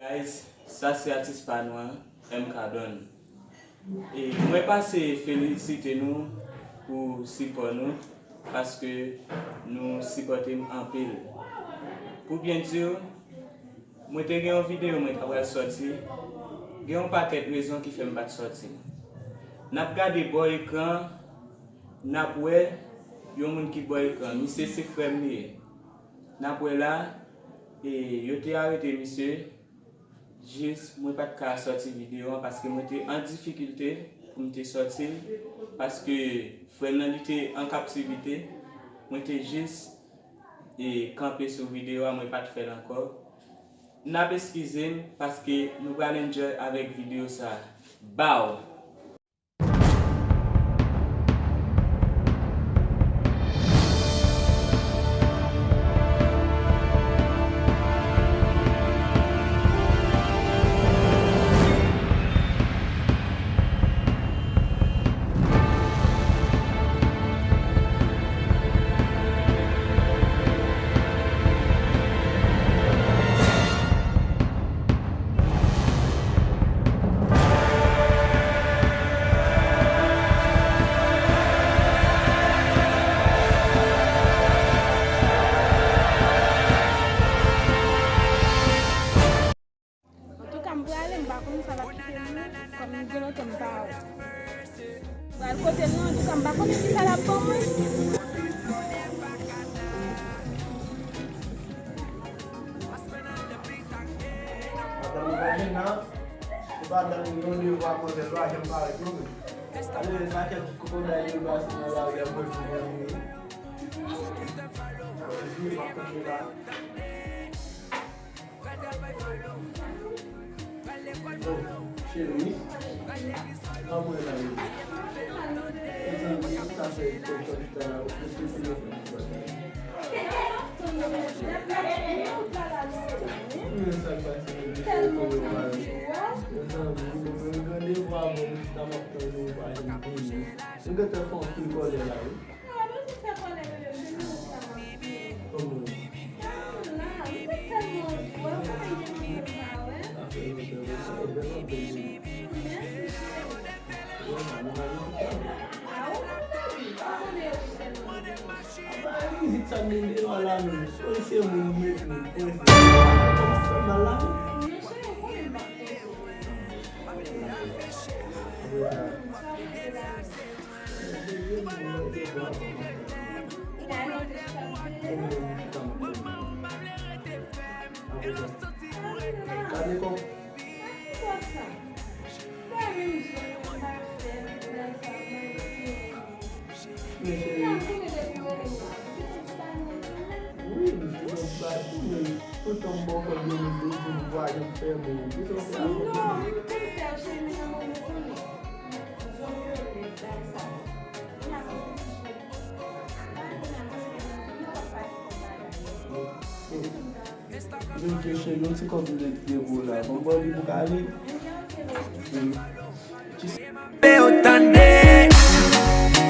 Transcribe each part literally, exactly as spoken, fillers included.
Guys, sa se atis pa nou an, M K Don. E mwen pase felisite nou pou sipò nou, paske nou sipòte m anpil. Pou byen di w, mwen te gen yon videyo mwen ta pral sòti, gen yon pakèt rezon ki fè m pa t sòti. N ap gade bò ekran, n ap wè yon moun ki bò ekran. Misye se frè m li ye. N ap wè la, e yo te arete misye. Jis, mwen pa t ka sòti videyo an paske mwen te an difikilte pou m te sòti l, paske frè m nan li te an kaptivite. Mwen te jis, e, kanpe sou videyo a, mwen pa t fè l ankò. N ap eskize m paske nou pral enjoy avèk videyo sa a. Baw! Antouka, m prale, m pa konn sa l ap kite m nan, kòm gen lontan m pa wè. Pral kote l nan, antouka, m pa konnen kisa l ap ban mwen. Madanm Regina, se pa dan yon devwa koze lwa, janm parèt non menm. Ale, pakèt kokoday de bas nan lari a, mwen fou mwen. Jwi, pa kote la. Oh, cheri, anmwe la yo. Mezanmi, sa fè kèk tan la, ou prèske fini fè yon bagay. Men sa k pase, men mezanmi, mwen gen devwa, mwen ta m ap tann ou pa janm vini. Ou gentan fè anpil kòlè la, wi. Wi, m te bay tou, men tout tan m bò kòb yo, m te di m vwayen m fè bon. Kisa w fè avè m? Jen ke cheri, yon ti kòb m te kite pou w la. Ban m ba w li pou w ka ale. Pe yo tande.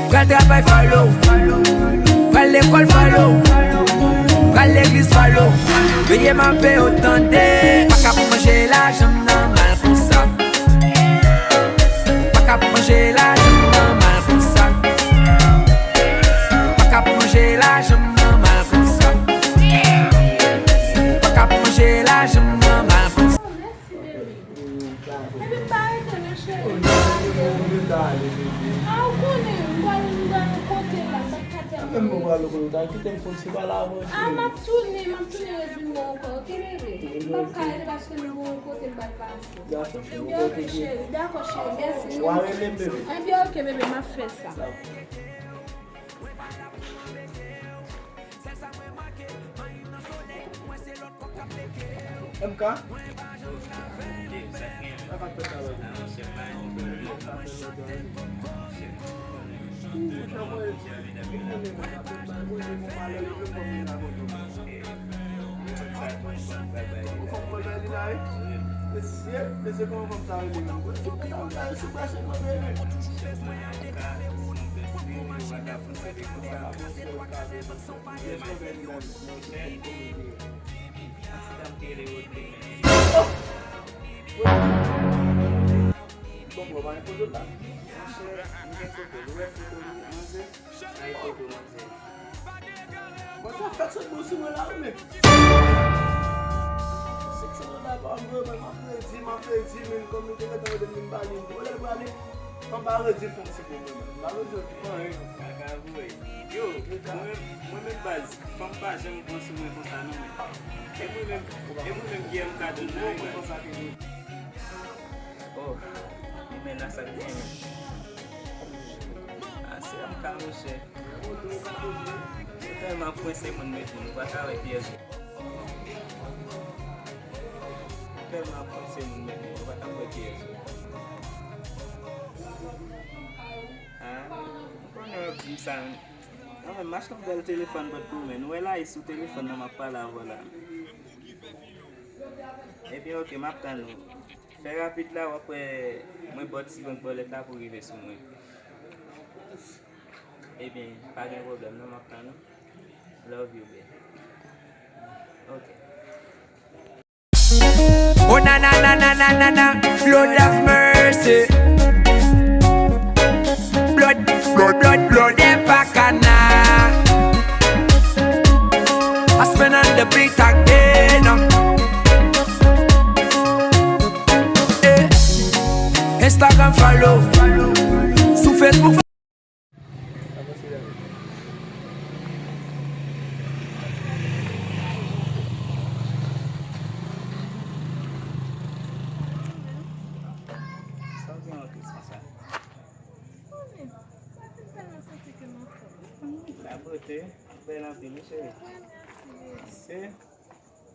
Pral travay follow. Pral lekòl follow. Pral legliz follow. Veye m avè yo tande. Pa ka pou manje lajan m nan mal konsa. Pa ka pou manje lajan m nan mal konsa. Pa ka pou manje lajan m nan mal konsa. Pa ka pou manje lajan m nan mal konsa. Epi m pa rete non cheri. A, ou konnen, m pral, m pral kote la, sa k ka tèlman. Menm mwen pral kote, ou ta kite m konn se pa la avan cheri. A, m ap tounen, m ap tounen revin wè w ankò, oke bebe? M p ap ka rete paske m gen yon kote m pral pase. Dakò cheri, ok cheri, dakò cheri, mèsi. W a rele m bebe. Ebyen oke bebe, m ap fè sa. Dakò. M K? Mwen foto la. Monchè, m gen foto. Ou wè foto manzè? Sa e foto manzè. Bon, sa fèk sot bon sou mwen la, wi, men. Se ki sa nou dakò, m vre, mwen, m ap redi, m ap redi, men kòm nou te gentan redi m, m pa li, m vre, lè l prale, m pa redi fòm se pou mwen, m pa redi anyen. Kaka vre. Yo, mwen menm, mwen menm baz, fanm pa janm pran sou mwen konsa, non, men. E mwen menm, e mwen menm, Guy M ka donn nan, wi, baz. Oh, men la sa k gen, men. Ah, se M K, monchè. Ou tèlman ap kwense moun, met moun, ou pa ka wè kiyès ou. Ou tèlman ap kwense moun, met moun, ou pa ka wè kiyès ou. Ah, ou konnen w ap di m sa. Mwen menm, m achte yon bèl telefòn bòt pou mwen. Nou wè la, e sou telefòn nan m ap pale avè w la. Ebyen, oke, m ap tann ou. Fè rapid la, w ap wè mwen ba w ti bank bòlèt la pou rive sou mwen. Ebyen, pa gen pwoblèm non, m ap tann ou. Love you, babe. Ok. Oh na na na na na na na, Lord have mercy. Blood, blood, blood, blood, dem pa kana. Aspen on the beat again. Eh. Instagram follow. Sou Facebook. Sa w gen an tris konsa? Konnen, m pa fin tèlman santi ke m anfòm. Labote, ou bèl anpil, wi, cheri. Mèsi. Se,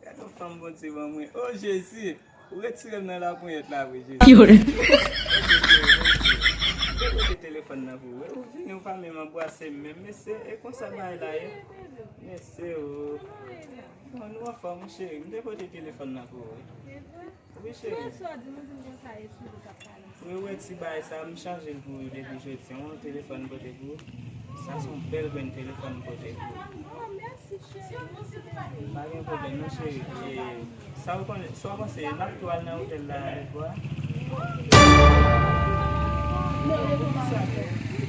gade yon fanm Bondye ban mwen. O Jezi! Ou retire m nan laponyèt la vre, Jezi. Yo. O Jezi, o Jezi. M te pote telefòn nan pou ou. Ou vini, ou pa menm anbrase m menm. Mesye, e konsa bagay la ye? Mesye, o. Bon, nou anfòm, wi, cheri. M te pote telefòn nan pou ou, wi. Wi, cheri. Mwen sò di, mwen di m konsa, e sou li k ap pale. Wi, wè ti bagay sa, m chanje l pou ou depi jodi. Se yon telefòn m pote pou ou. Sa se yon bèl grenn telefòn m pote pou ou. Oh, mèsi, cheri. Mèsi, bebe. Pa gen pwoblèm, non, cheri. E, sa w konnen, sa w panse, n ap tou al nan otèl la avèk ou a? Non, non, non. Poukisa? M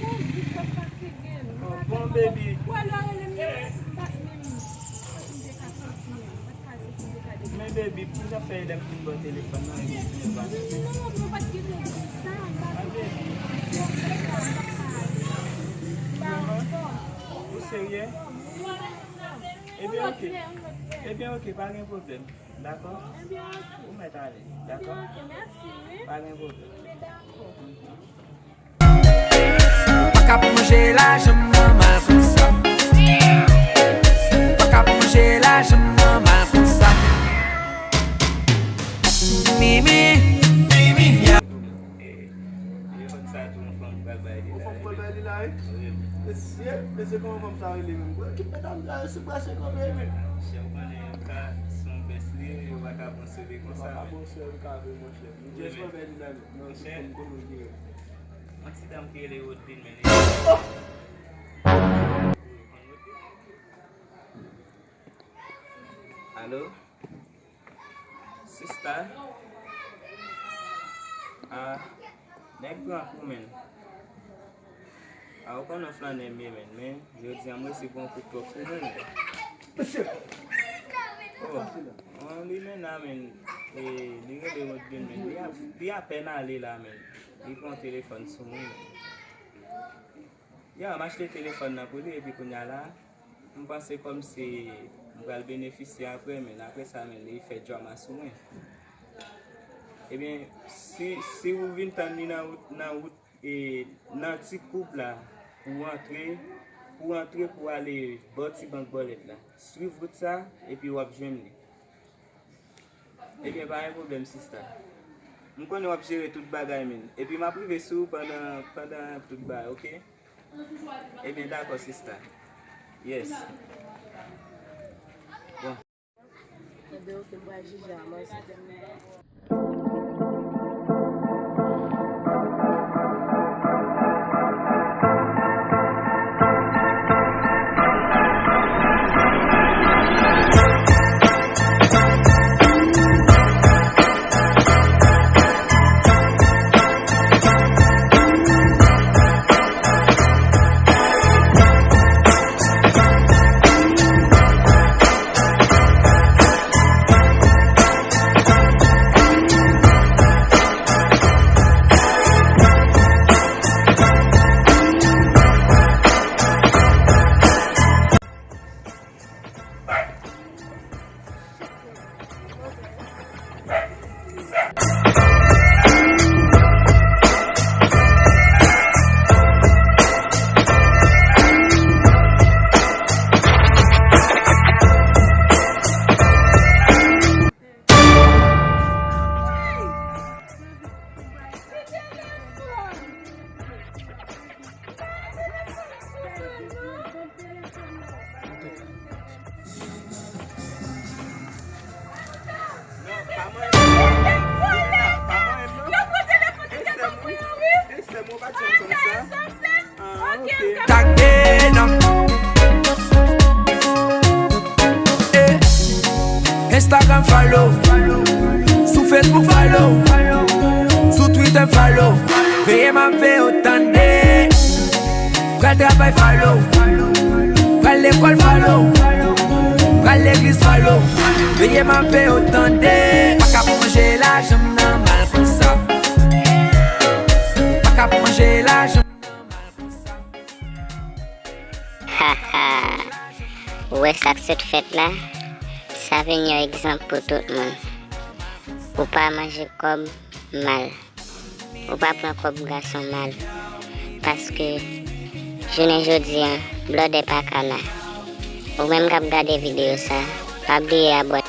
gen vit, m ap fatige. Oh, bon, baby. Ou alò rele m, m pa menm. Men baby, pou jan fè lè m fin ba w telefòn nan, epi w pa. Non, mwen pa t gentan di sa, m pa t gentan di sa. Vrèman? Ou serye? Ebyen, oke. Ebyen, oke, pa gen pwoblèm. Dakò? Ou mèt ale. Dakò? Pa gen pwoblèm. Pa k ap manje lajan m nan mal konsa. Pa k ap manje lajan m nan mal konsa. Mimi, Mimi, ya. Telefòn sa tou, yon fanm pral bay li la. Yon fanm pral bay li la, wi? Wi. Mesye, mesye, kòman fanm sa rele menm? Bwè, ki medam sa yo sou brase kanpe, men. Chè, ou konnen, yo ka, se yon bès li ye, yo pa ka pran sove konsa, men. Yo pa ka pran sove kanpe, monchè. Wi, men. Jès pral bay li la, men. Non, monchè. Fanm konnen w gen. Yon ti dam ki rele Rodline, men. Oh! Alo? Sista? A, nèg gran kou, men. A, ou konnen flannè m ye, men, men jodi a m resevwa yon kout twòp kou, men. Oh, oh, li men la, men. E, li rele Rodline, men. Li a, li apèn ale la, men. Li pran telefòn sou mwen, men. Ya, m achte telefòn nan pou li, epi kounye a la, m panse kòm se m pral benefisye apre, men apre sa, men li fè drama sou mwen. Ebyen, si, si ou vin tann li nan wout, nan wout, e, nan ti koub la, pou w antre, pou w antre, pou w ale bò ti bank bòlèt la. Swiv wout sa, epi w ap jwenn li. Ebyen, pa gen pwoblèm, sista. M konnen w ap jere tout bagay, men. Epi m ap rive sou ou pandan, pandan tout bagay, oke? Ebyen, dakò, sista. Yes. Bon. Ebyen, oke, m pral jije a, mèsi. Instagram follow, sou Facebook follow, sou Twitter follow. Veye m ap veye w tande. Pral travay follow, pral lekòl follow, pral legliz follow. Veye m ap veye w tande. Pa ka pran manje lajan m nan mal konsa. Pa ka pran manje lajan m nan mal konsa. Haha. Ou wè sa k sot fèt la? Sa vin yon egzanp pou tout moun. Ou pa manje kòb mal. Ou pa pran kòb gason mal. Paske jounen jodi a, blòdè pa kana. Ou menm k ap gade videyo sa, pa bliye abòne.